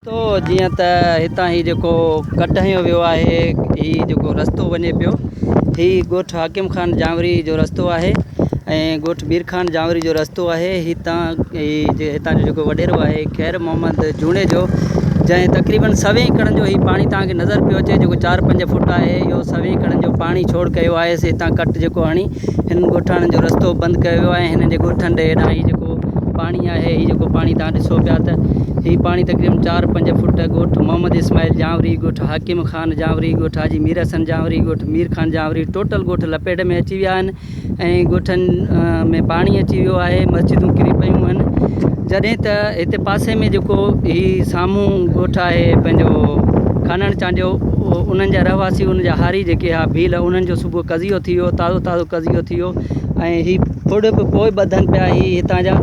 تو جيئن ته هتان هي جيڪو ڪٽ هنيو ويو آهي هي جيڪو رستو وڃي پيو هي ڳوٺ حاڪم خان جانوري جو رستو آهي ۽ ڳوٺ مير خان جانوري جو رستو آهي هتان هي هتان جو جيڪو وڏيرو آهي خير محمد جوڻيجو جنهن تقريبن سوين ايڪڙن جو هي پاڻي توهان کي نظر پيو اچي جيڪو چار پنج فوٽ آهي اهو سوين ايڪڙن جو پاڻي ڇوڙ ڪيو آهي سي هتان ڪٽ جيڪو هڻي هنن ڳوٺاڻن جو رستو بند ڪيو ويو آهي هنن جي ڳوٺن ڏي هيڏانهن هي جيڪو پاڻي آهي هي جيڪو پاڻي توهان ڏسو پيا ته هي پاڻي تقريبن چار پنج فوٽ ڳوٺ محمد اسماعيل جانوري ڳوٺ حاڪم خان جانوري ڳوٺ حاجي مير حسن جانوري ڳوٺ مير خان جانوري ٽوٽل ڳوٺ لپيٽ ۾ اچي ويا آهن ۽ ڳوٺن ۾ پاڻي اچي ويو آهي مسجدون ڪري پيون آهن جڏهن ته هتي پاسي ۾ جيڪو هي سامهون ڳوٺ آهي پنهنجو خانڻ چانڊيو انهن جا رهواسي ان جا هاري جيڪي ها ڀيل انهن جو صبح قضيو ٿي ويو تازو تازو قضيو ٿي ويو ۽ هي ڦڙ به پوء ٻڌن پيا هي هتان جا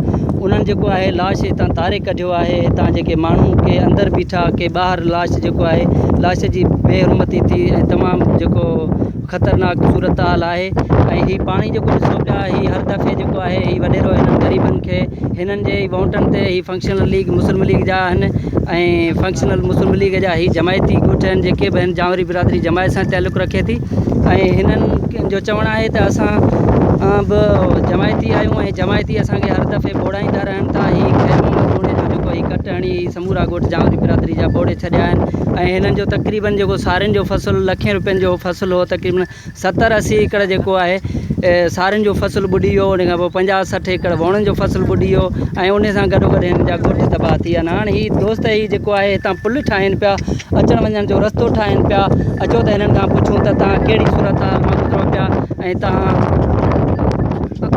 انهن جيڪو آهي لاش هتان تاري ڪڍيو آهي هتان جيڪي ماڻهو ڪي اندر بيٺا ڪي ٻاهر لاش جيڪو آهي لاش جي بي حرمتي ٿي ۽ تمام جيڪو خطرناڪ صورتحال آهي ۽ هي پاڻي جيڪو ڏسو پيا هي هر دفعي جيڪو آهي هي وڏيرو هنن غريبن کي هنن جي ئي ووٽن تي هي فنڪشنل ليگ مسلم ليگ جا آهن ۽ فنڪشنل مسلم ليگ جا هي جماعتي ڳوٺ آهن جيڪي به آهن جانوري برادري جماعت سان تعلق رکي ٿي ۽ هنن جو چوڻ آهي ته اسان به جماعتي آهيون ۽ جماعتي اسان کي هر دفعي ٻوڙائيندا رهن ٿا هي خير محمد جوڻيجو جيڪو هي ڪٽ هڻي هي سمورا ڳوٺ جانوري برادري جا ٻوڙي ڇڏيا آهن ۽ هنن جو تقريبن جيڪو سارين جو فصل لکين روپين جو فصل هو تقريبن ستر اسي ايڪڙ جيڪو آهي سارين جو فصل ٻڏي ويو ان کان پوء پنجاهه 60 ايڪڙ ووڻن جو فصل ٻڏي ويو ۽ ان سان گڏو گڏ هن جا ڳوٺ تباهه ٿي ويا آهن هاڻ هي دوست هي جيڪو آهي هتان پل ٺاهين پيا اچڻ وڃڻ جو رستو ٺاهين پيا اچو ته هنن کان پڇون ته توهان ڪهڙي صورت حال مان گذرو پيا ۽ توهان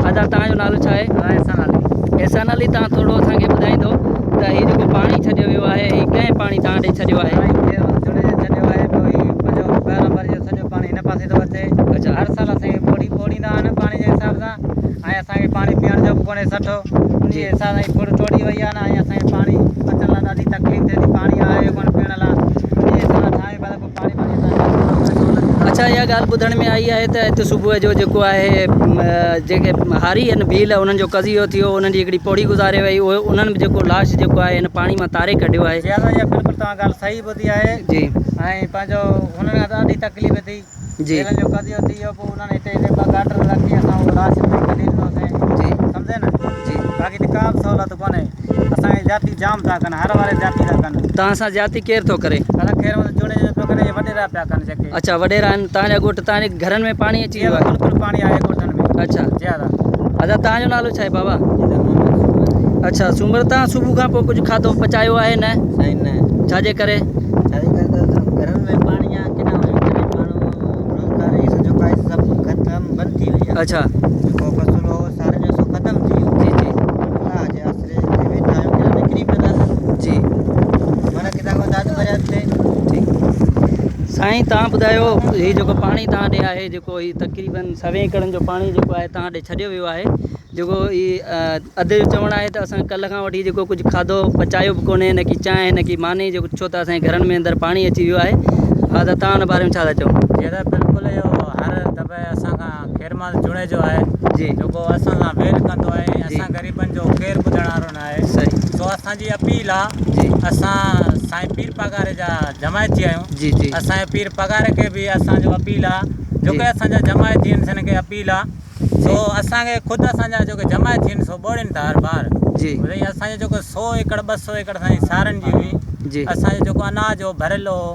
ادا توهان جو نالو ڇا آهي؟ احسان علي. احسان علي توهان ٿورو اسان کي ٻڌائيندو ته هي جيڪو پاڻي ڇڏيو ويو آهي هي ڪنهن پاڻي توهان ڏي ڇڏيو آهي؟ سائين خير جوڻيجي ڇڏيو آهي پوء هي پنهنجو برابر جو سڄو پاڻي هن پاسي ٿو اچي اچا هر سال اسان کي ٻوڙي ٻوڙيندا آهن پاڻي جي حساب سان ۽ اسان کي پاڻي پيئڻ جو به ڪونهي سٺو ان جي حساب سان هي ڦڙ ٽوڙي وئي آهي نه ۽ اسان کي پاڻي اچڻ لاء ڏاڍي تڪليف ٿئي ٿي پاڻي آهي ڪونه پيئڻ لاء ان جي حساب سان ٺاهيون پيا ته پاڻي پاڻي اسان کي سهولت اڇا اها ڳالهه ٻڌڻ ۾ آئي آهي ته هت صبح جو جيڪو آهي جيڪي هاري آهن ڀيل انهن جو قضيو ٿيو انهن جي هڪڙي پوڙهي گذاري وئي اهي انهن به جيڪو لاش جيڪو آهي هن پاڻي مان تاري ڪڍيو آهي. جي اها بلڪل توهان ڳالهه صحيح ٻڌي آهي جي. ۽ پنهنجو هنن کان ڏاڍي تڪليف ٿي جي. ڀيلن جو قضيو ٿي ويو پوء انهن هتي هتي ٻه گاٽر رکي اسان اهو لاش اتي ڪڍي ڏنوسين جي. سمجهي نه جي. باقي ته ڪا به سهولت ڪونهي اسان کي زيادتي جام ٿا ڪن هر واري زيادتي ٿا ڪن. توهان سان زيادتي ڪير ٿو ڪري؟ اسان خير محمد جوڻيجو پيو ڪري اهي وڏيرا پيا ڪن جيڪي. اڇا وڏيرا آهن توهان جا ڳوٺ توهان جي گهرن ۾ پاڻي اچي جي ويو آهي؟ بلڪل پاڻي آهي ڳوٺن ۾. اڇا جي ادا. ادا توهان جو نالو ڇا آهي بابا؟ اڇا سومر توهان صبح کان پوء ڪجهه کاڌو پچايو آهي نه؟ سائين نه. ڇا جي ڪري؟ ڇا جي ڪري ته گهرن ۾ پاڻي آ ڪيڏانهن وڃون غريب ماڻهو روزگار هي سڄو کائي سڀ ختم بند ٿي وئي آ. اڇا. جيڪو فصل هو سارين جو سو ختم ٿي ويو. جي جي. الله جي آسري تي ويٺا آهيون ڪيڏانهن نڪري به نٿا سگهون. جي. معنيٰ ڪٿان کان داد فرياد ٿئي. ٺيڪ. سائين توهان ٻڌايو هي جيڪو پاڻي توهان ڏي آهي جيڪو هي تقريبن سوين ايڪڙن جو پاڻي جيڪو آهي توهان ڏي ڇڏيو ويو آهي جيڪو هي ادي جو چوڻ آهي ته اسان ڪلهه کان وٺي جيڪو ڪجهه کاڌو پچايو به ڪونهي نه ڪي چانهه نه ڪي ماني جيڪو ڇو ته اسان جي گهرن ۾ اندر پاڻي اچي ويو آهي ها ته توهان ان باري ۾ ڇا ٿا چئو؟ جي ادا بلڪل اهو هر دفعي اسان کان خيرمحمد جوڻيجو آهي جي جيڪو اسان سان ويل ڪندو آهي جي اسان غريبن جو ڪير ٻڌڻ وارو نه آهي صحيح سو اسان جي اپيل آ جي اسان سائين پير پاڳاري جا جماعتي آهيون جي جي اسان جي پير پاڳاري کي به اسان جو اپيل آ جي جيڪي اسان جا جماعتي آهن سن کي اپيل آ سو اسان کي خود اسان جا جيڪي جماعتي آهن سو ٻوڙين ٿا هر بار جي ڀئي اسان جو جيڪو سو ايڪڙ ٻه سو ايڪڙ اسان جي سارن جي هئي جي اسان جو جيڪو اناج هو ڀريل هو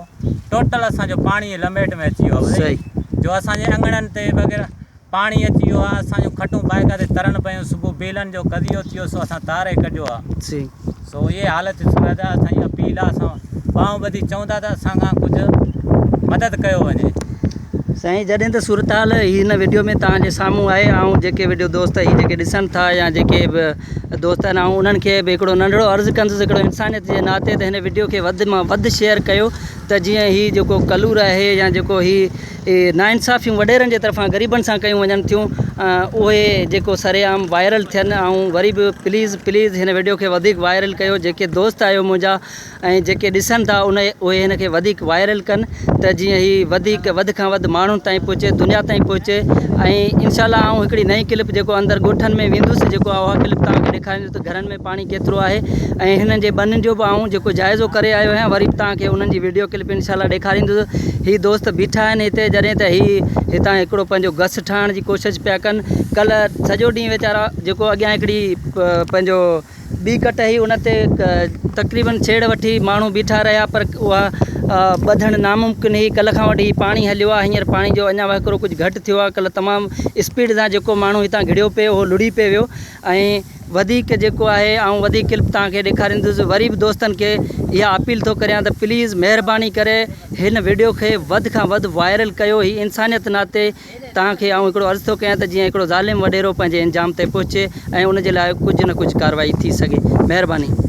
ٽوٽل اسان جو پاڻي جي لميٽ ۾ اچي ويو آهي صحيح جو اسان جي اڱڻن تي وغيره پاڻي اچي ويو آهي اسان جون کٽون بائيڪا تي ترن پيون صبح بيلن جو قضيو ٿيو سو اسان تاري ڪڍيو آهي صحيح سو اهي حالت صورت آهي اسان جي اپيل آهي اسان ٻانهون ٻڌي چئون ٿا ته اسان کان ڪجهه مدد ڪيو وڃي. سائين جڏهن ته صورتحال هن وڊيو ۾ توهان جي سامهون آهي آئون جيڪي وڊيو دوست هي جيڪي ڏسن ٿا يا جيڪي به دوست آهن آئون انهن کي به هڪڙو ننڍڙو عرض ڪندس هڪڙو انسانيت جي ناتي ته هن وڊيو کي وڌ مان وڌ شيئر ڪيو ته جيئن هي جيڪو ڪلور آهي يا جيڪو هي ناانصافيون وڏيرن جي طرفان غريبن سان ڪيون وڃن ٿيون. اهي جيڪو سرعام وائرل ٿين ۽ وري به پليز پليز هن وڊيو کي وڌيڪ وائرل ڪيو جيڪي دوست آهيو منهنجا ۽ جيڪي ڏسن ٿا ان اهي هن کي وڌيڪ وائرل ڪن ته جيئن هي وڌيڪ وڌ کان وڌ ماڻهن تائين پهچي دنيا تائين پهچي ۽ انشاء الله آئون هڪڙي نئين ڪلپ جيڪو اندر ڳوٺن ۾ ويندس جيڪو اها ڪلپ توهان کي ڏيکاريندس ته گهرن ۾ پاڻي ڪيترو آهي ۽ هنن جي ٻنين جو به آئون جيڪو جائزو ڪري آيو آهيان وري به توهان کي انهن جي ويڊيو ڪلپ انشاء الله ڏيکاريندس هي دوست بيٺا آهن هتي جڏهن ته هي هتان هڪڙو پنهنجو گس ٺاهڻ جي ڪوشش پيا ڪن ڪلهه سڄو ڏينهن ويچارا جيڪو اڳيان هڪڙي پنهنجو ٻي ڪٽ هئي ان تي تقريبن ڇيڙ وٺي ماڻهو بيٺا رهيا پر اها ٻڌڻ ناممڪن هئي ڪلهه کان وٺي پاڻي هليو آهي هينئر پاڻي جو اڃا وهڪرو ڪجهه گهٽ ٿيو آهي ڪلهه تمام اسپيڊ سان جيڪو ماڻهو هتان گهڙيو پئي اهو لڙهي پئي ويو ۽ وڌيڪ جيڪو آهي آئون وڌيڪ ڪلپ توهان کي ڏيکاريندس وري به دوستن کي اها اپيل ٿو ڪريان ته پليز مهرباني ڪري هن وڊيو کي وڌ کان وڌ وائرل ڪيو هي انسانيت ناتي توهان کي آئون هڪڙو عرض ٿو ڪيان ته جيئن هڪڙو ظالم وڏيرو پنهنجي انجام تي پهچي ۽ ان جي لاء ڪجهه نه ڪجهه ڪارروائي ٿي سگهي. مهرباني.